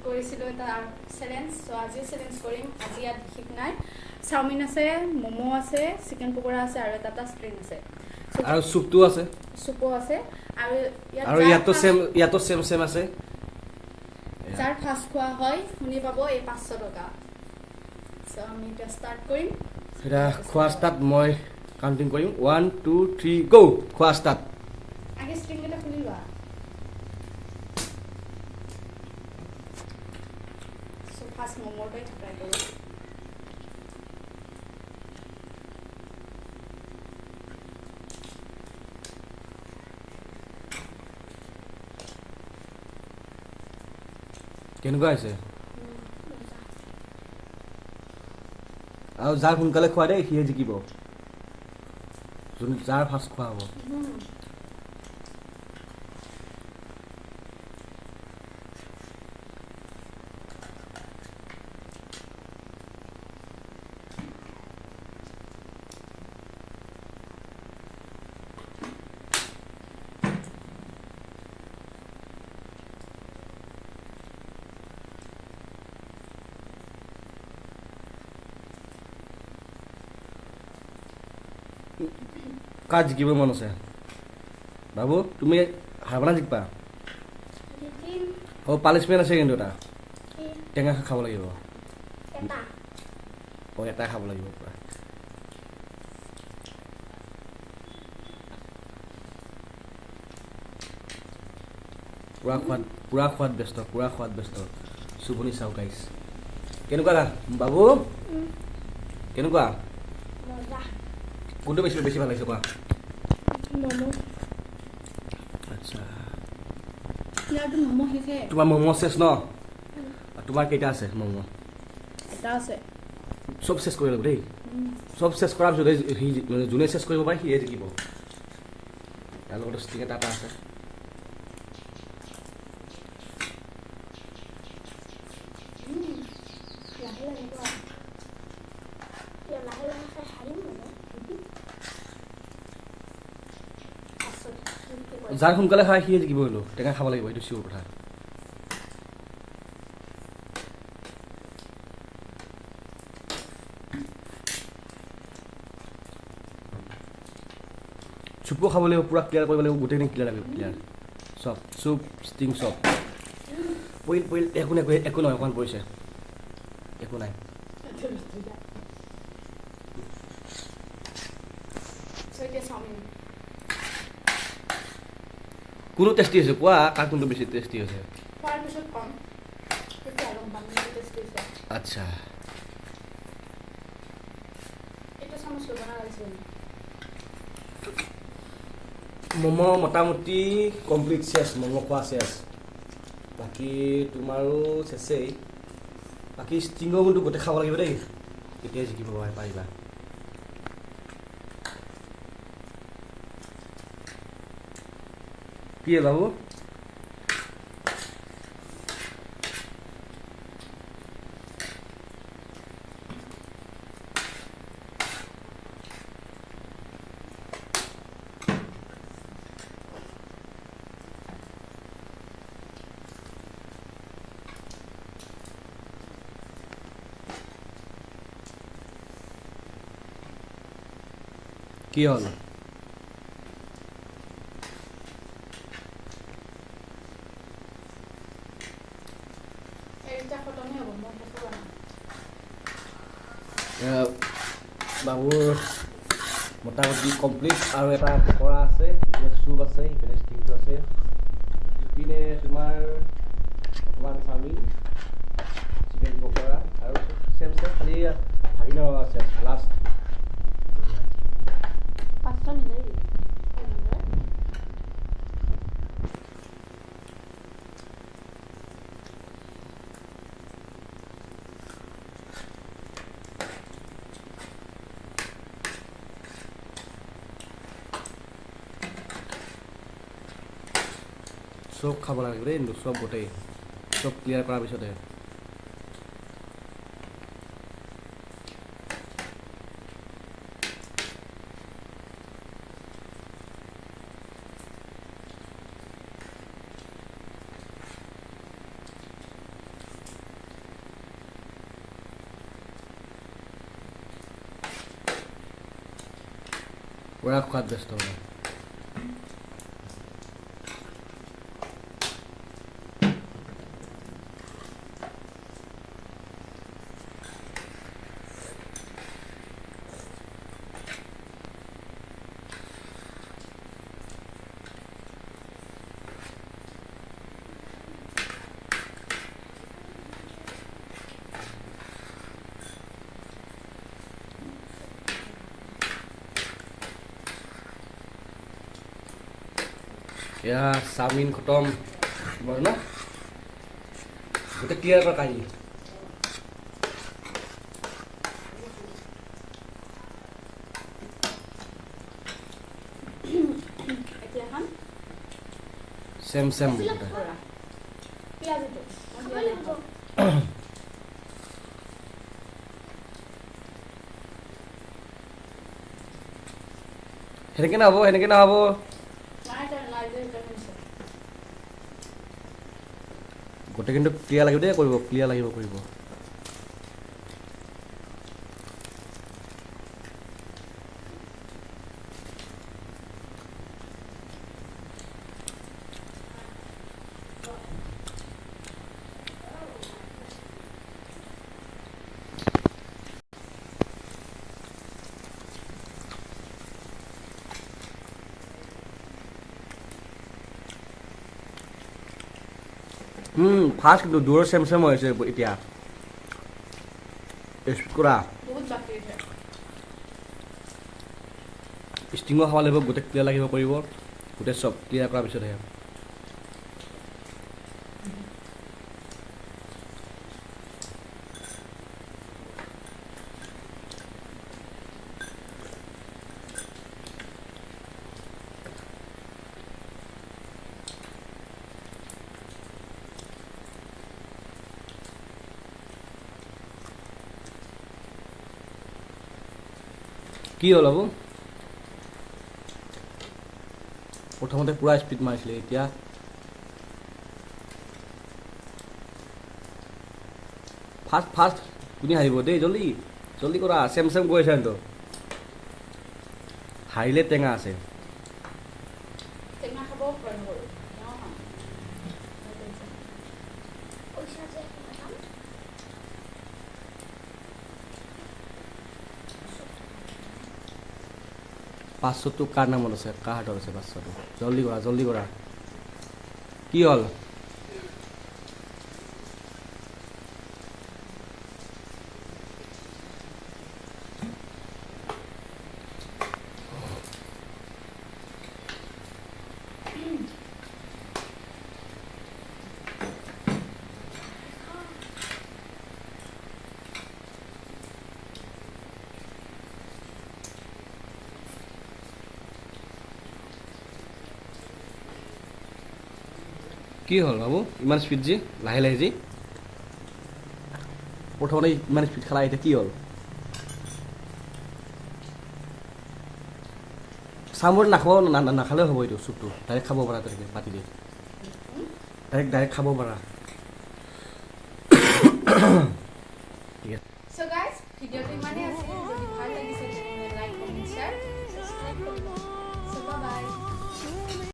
কৰিছিলোঁ এটা চেলেঞ্জ। চ' আজিও চেলেঞ্জ কৰিম। আজি ইয়াত বিশেষ নাই, চাওমিন আছে, ম'ম' আছে, চিকেন পকৰা আছে আৰু এটা এটা ষ্ট্ৰিং আছে আৰু চুপটো আছে, চুপো আছে আৰু আৰু ইয়াতো চেম চেম আছে। যাৰ ফাৰ্ষ্ট খোৱা হয় শুনি পাব এই 500 টকা। চ' আমি এতিয়া ষ্টাৰ্ট কৰিম। এতিয়া খোৱা ষ্টাৰ্ট, মই কাউণ্টিং কৰিম 1 2 3 গ'। খোৱা ষ্টাৰ্ট। আগে ষ্ট্ৰিং এটা খুলি লোৱা। চ' ফাৰ্ষ্ট ম'ম'টোৱে ট্ৰাই কৰোঁ। কেনেকুৱা হৈছে? আৰু যাৰ সোনকালে খোৱা দেই সিয়ে জিকিব, যোন যাৰ ফাৰ্ষ্ট খোৱা হ'ব। কাৰ জিকিব মন আছে? বাবু তুমি হাৰবানা জিকিবা? অ' পানিছমেণ্ট আছে কিন্তু, এটা টেঙা খাব লাগিব। অ' এটা খাব লাগিব পুৰা। পুৰা খোৱাত ব্যস্ত, পুৰা খোৱাত ব্যস্ত। চুবনি চাওঁ গাইছ। কেনেকুৱা বাবু? কেনেকুৱা? কোনটো বেছি বেছি ভাল লাগিছে কোৱা? আচ্ছা, তোমাৰ ম'ম' শেষ ন? তোমাৰ কেইটা আছে ম'ম'? এটা আছে। চব শেষ কৰিব লাগিব দেই। চব শেষ কৰাৰ পিছত সি মানে যোনে শেষ কৰিব পাৰে সিয়ে জিকিব। তাৰ লগতে ষ্টিক এটা এটা আছে। যাৰ সোনকালে খায় সিয়ে জিকিব, কিন্তু টেঙা খাব লাগিব, এইটো চিয়'ৰ কথা। চুপো খাব লাগিব, পুৰা ক্লিয়াৰ কৰিব লাগিব, গোটেইখিনি ক্লিয়াৰ লাগিব, ক্লিয়াৰ চব, চুপ ষ্টিং চব। পৰিল পৰিল, একো নাই, একো নহয়, অকণমান পৰিছে, একো নাই। কোনটো টেষ্টি হৈছে কোৱা? কাৰ কোনটো বেছি টেষ্টি হৈছে? আচ্ছা, ম'ম' মোটামুটি কমপ্লিট শেষ, ম'ম' খোৱা শেষ। বাকী তোমাৰো শেষেই। বাকী ষ্টিঙো কিন্তু গোটেই খাব লাগিব দেই, তেতিয়াই জিকিব পাৰিবা। কি বাবু? কি হ'ল? বাবুৰ মোটামুটি কমপ্লিট। আৰু এটা পকৰা আছে, ইপিনে চুপ আছে, ইপিনে ষ্টিংটো আছে, ইপিনে তোমাৰ অকণমান চাওমিন, চিকেন পকৰা আৰু চেম চেম, খালি ভাগিনা আছে লাষ্ট। চব খাব লাগিব দেই, চব গোটেই চব ক্লিয়াৰ কৰাৰ পিছতে। পূৰা খোৱাত ব্যস্ত মানে। এয়া চাওমিন খতম বাৰু ন, গোটেই ক্লিয়াৰ কৰ কাহিনী। এতিয়া খাম চেম চেম। পকৰা। পিঁয়াজটো মই খাব দিয়া নাই। লাগিব। সেনেকে নহ'ব, সেনেকে নহ'ব। নাই, তাৰ নাই যে সেইকাৰণে। গোটেই কিন্তু ক্লিয়াৰ লাগিব দেই কৰিব, ক্লিয়াৰ লাগিব কৰিব। ফাৰ্ষ্ট কিন্তু দূৰৰ চেম চেম হৈ আছে এতিয়া। স্পীড কৰা। বহুত বাকী আছে। ষ্টিঙো খাব লাগিব, গোটেই ক্লিয়াৰ লাগিব কৰিব, গোটেই চব ক্লিয়াৰ কৰাৰ পিছতহে। কি হ'ল বাবু? প্ৰথমতে পূৰা স্পীড মাৰিছিলে, এতিয়া ফাষ্ট ফাষ্ট। কোনে হাৰিব দেই? জল্দি জল্দি কৰা, চেম চেম গৈ আছে কিন্তু। হাৰিলে টেঙা আছে। টেঙা খাব ভয় নকৰোঁ, টেঙাও খাম। পইচা যে নাপাম। 500টো কাৰ নামত আছে? কাৰ হাতত আছে 500টো? জল্দি কৰা, জল্দি কৰা। কি হ'ল? কি হ'ল বাবু? ইমান স্পীড যি, লাহে লাহে যি। প্ৰথমতে ইমান স্পীড খালা, এতিয়া কি হ'ল? চামুচ নাখাব, নাখালেও হ'ব। এইটো চুপটো ডাইৰেক্ট খাব পাৰা তেনেকৈ পাতি দি, ডাইৰেক্ট ডাইৰেক্ট খাব পাৰা। ঠিক আছে। চ' গাইজ, ভিডিঅ'টো ইমানেই।